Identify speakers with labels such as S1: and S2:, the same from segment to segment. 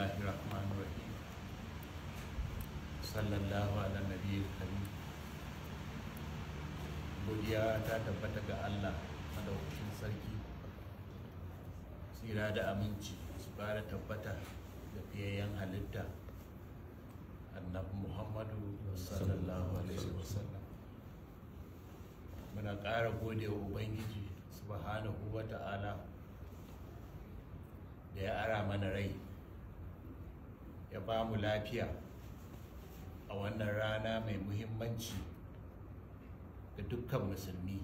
S1: Bismillahir Rahmanir Rahim. Sallallahu ala nabiyil karim. Godiya ta tabbata ga Allah madaukakin sarki. Tsira da aminci su ƙara tabbata da fiyayyen halitta Annabi Muhammadu sallallahu alaihi wasallam. Muna ƙara gode wa Ubangiji subhanahu wa ta'ala da ya ara mana rai, ya ba mu lafiya a wannan rana mai muhimmanci ga dukkan musulmi,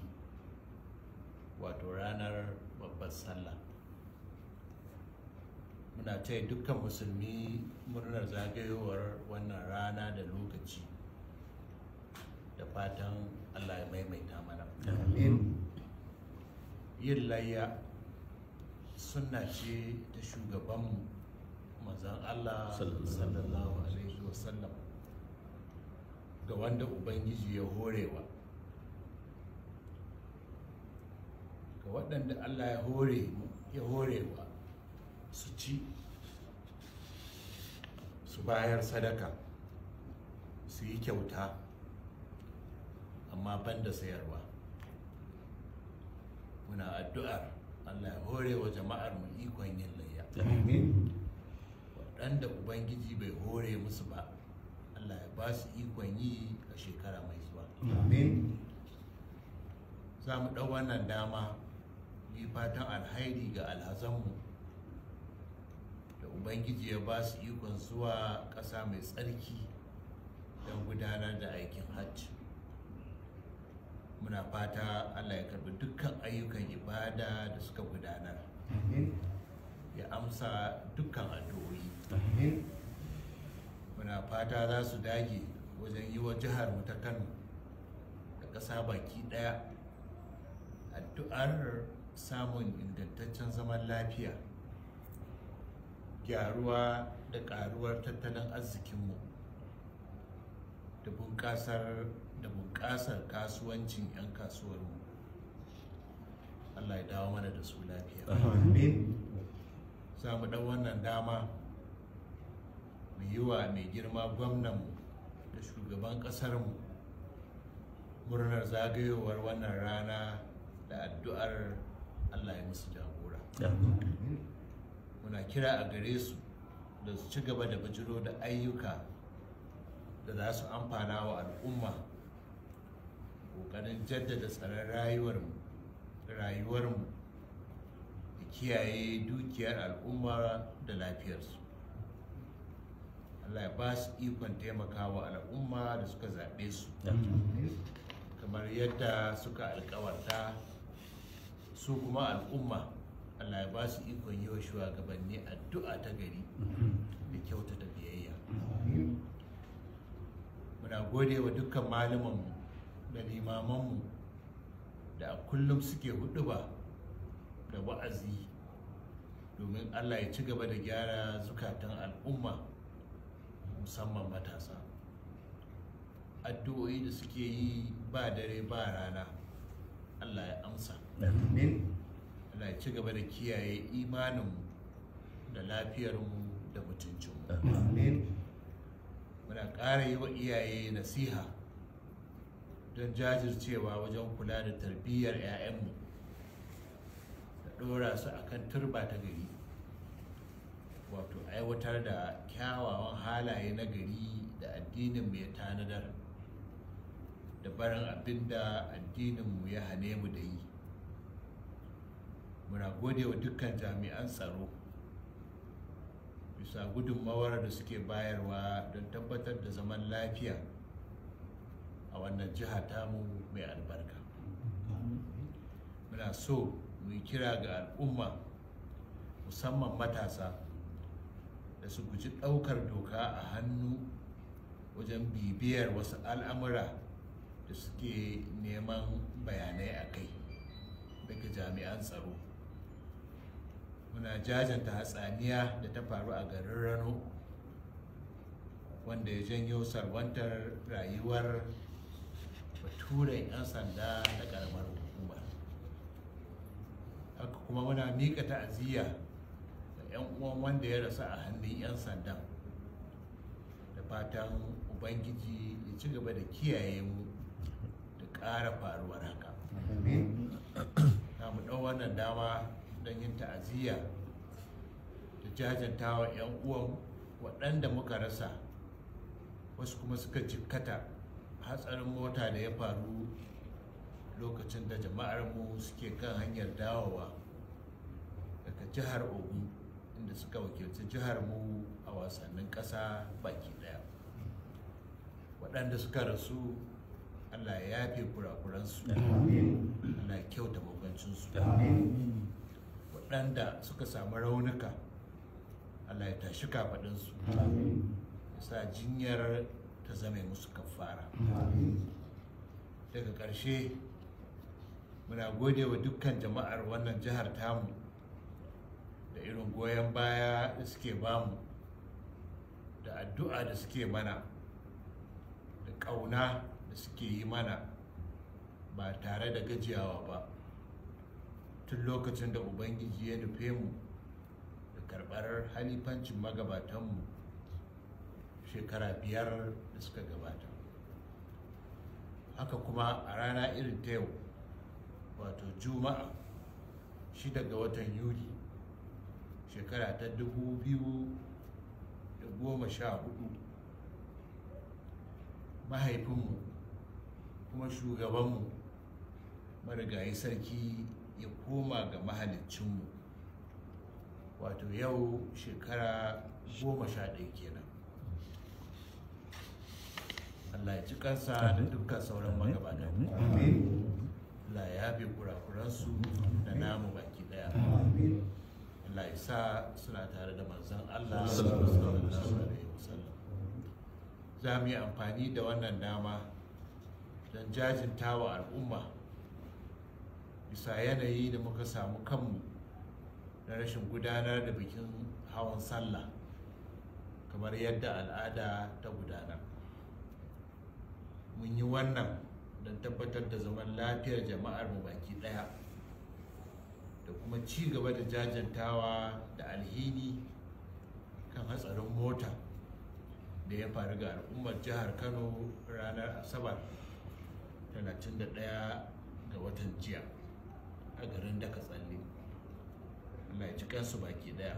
S1: wato ranar babbar sallah. Muna taya dukkan musulmi murnar zagayowar wannan rana da lokaci, da fatan Allah ya maimaita mana.
S2: Amin.
S1: Yin layya sunna ce ta shugabanmu manzon Allah sallallahu alaihi wasallam ga wanda Ubangiji ya horewa, ga waɗanda Allah ya horewa su ci, su bayar sadaka, su yi kyauta, amma banda sayarwa. Muna addu'ar Allah ya hore wa jama'ar mu ikon yin layya.
S2: Amin.
S1: Waɗanda Ubangiji bai hore musu ba, Allah ya ba su ikon yi a shekara mai zuwa.
S2: Amin.
S1: Za mu ɗau wannan dama mu yi fatan alhairi ga alhazanmu da Ubangiji ya ba su ikon zuwa ƙasa mai tsarki don gudanar da aikin hajji. Muna fata Allah ya karbi dukkan ayyukan ibada da suka gudanar.
S2: Amin.
S1: Ya amsa dukkan addu'o'i.
S2: Amin.
S1: Muna fata za su dage wajen yi wa jihar mu ta Kano da ƙasa baki ɗaya addu'ar samun ingantaccen zaman lafiya, gyaruwa da ƙaruwar tattalin arzikinmu, da bunƙasar kasuwancin 'yan kasuwarmu. Allah ya dawo mana da su lafiya.
S2: Amin.
S1: Za mu ɗau wannan dama mu yi wa mai girma gwamnanmu da shugaban ƙasarmu murnar zagayowar wannan rana da addu'ar Allah ya musu jagora.
S2: Amin.
S1: Muna kira a gare su da su ci gaba da bijiro da ayyuka da za su amfana wa al'umma, ƙoƙarin jaddada tsaron rayuwarmu da kiyaye dukiyar al'umma da lafiyarsu. Allah ya ba su ikon taimakawa al'umma da suka zaɓe su kamar yadda suka alkawarta, su kuma al'umma Allah ya ba su ikon yi wa shugabanni addu'a ta gari da kyautata biyayya.
S2: Amin.
S1: Muna gode wa dukkan malamanmu da limamanmu da a kullum suke huɗuba da wa'azi domin Allah ya ci gaba da gyara zukatan al'umma, musamman matasa. Addu'o'i da suke yi ba dare ba rana, Allah ya amsa.
S2: Amin.
S1: Allah ya ci gaba da kiyaye imaninmu da lafiyarmu da mutuncinmu.
S2: Amin.
S1: Muna ƙara yi wa iyaye nasiha don jajircewa wajen kula da tarbiyyar 'ya'yanmu da ɗora su akan turba ta gari, wato aiwatar da kyawawan halaye na gari da addininmu ya tanadar, da barin abin da addininmu ya hane mu da yi. Muna gode wa dukkan jami'an tsaro bisa gudunmawar da suke bayarwa don tabbatar da zaman lafiya a wannan jiha tamu mai albarka. Muna so mu yi kira ga al'umma, musamman matasa, da su guji ɗaukar doka a hannu wajen bibiyar wasu al'amura da suke neman bayanai a kai daga jami'an tsaro. Muna jajanta hatsaniya da ta faru a garin Rano, wanda ya janyo sarwantar rayuwar baturen 'yan sanda na ƙaramar hukuma. Haka kuma muna miƙa ta'aziyya da 'yan uwan wanda ya rasu a hannun 'yan sandan, da fatan Ubangiji ya ci gaba da kiyaye mu da ƙara faruwar haka. Za mu ɗau wannan dama don yin ta'aziyya da jajantawa 'yan uwan waɗanda muka rasa, wasu kuma suka jikkata hatsarin mota da ya faru lokacin da jama'ar mu suke kan hanyar dawowa daga jihar Ogun, inda suka wakilci jihar mu a wasannin ƙasa baki ɗaya. Waɗanda suka rasu, Allah ya yafe kurakuransu, Allah ya kyauta makwancinsu. Waɗanda suka samu raunuka, Allah ya tashi kafaɗinsu, ya sa jinyar ta zame musu kafara. Daga ƙarshe, muna gode wa dukkan jama'ar wannan jihar tamu da irin goyon baya da suke bamu, da addu'a da suke mana, da ƙauna da suke yi mana ba tare da gajiyawa ba, tun lokacin da Ubangiji ya nufe mu da karɓar halifancin magabatanmu shekara 5 da suka gabata. Haka kuma a rana irin ta yau, wato Juma'a 6 ga watan Yuli, shekara ta 2014, mahaifinmu kuma shugabanmu marigayi sarki ya koma ga mahaliccinmu, wato yau shekara 11 kenan. Allah ya ji kansa da dukkan sauran magabatan. Allah ya yafe kurakuransu da namu baki daya. Allah ya sa suna tare da manzon Allah sallallahu alaihi wasallam. Za mu yi amfani da wannan dama don jajinta wa al'umma bisa yanayi da muka samu kanmu na rashin gudanar da bikin hawan sallah kamar yadda al'ada ta gudana. Mun yi wannan don tabbatar da zaman lafiyar jama'ar mu baki daya, da kuma ci gaba da jajantawa da alhini kan hatsarin mota da ya faru ga al'ummar jihar Kano ranar Asabar 31 ga watan jiya a garin Daka Tsalle. Allah ya ci kansu baki daya.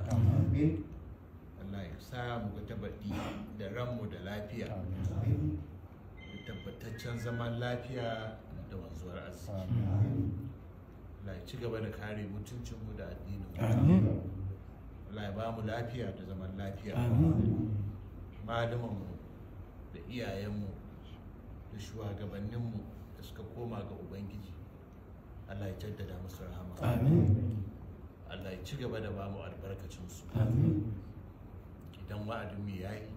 S1: Allah ya sa mu ga tabbaɗi da ranmu da lafiya, da tabbataccen zaman lafiya da wanzuwar arziki. Allah ya ci gaba da kare mutuncinmu da addininmu. Allah ya ba mu lafiya da zaman lafiya. Malumanmu da iyayenmu da shugabanninmu da suka koma ga Ubangiji, Allah ya jaddada musu rahama. Allah ya ci gaba da ba mu albarkacinsu. Idan wa'adinmu ya yi,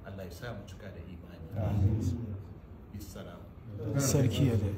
S1: Allah ya sa mu cika da imani. Bisalam.
S3: Sarki ya da.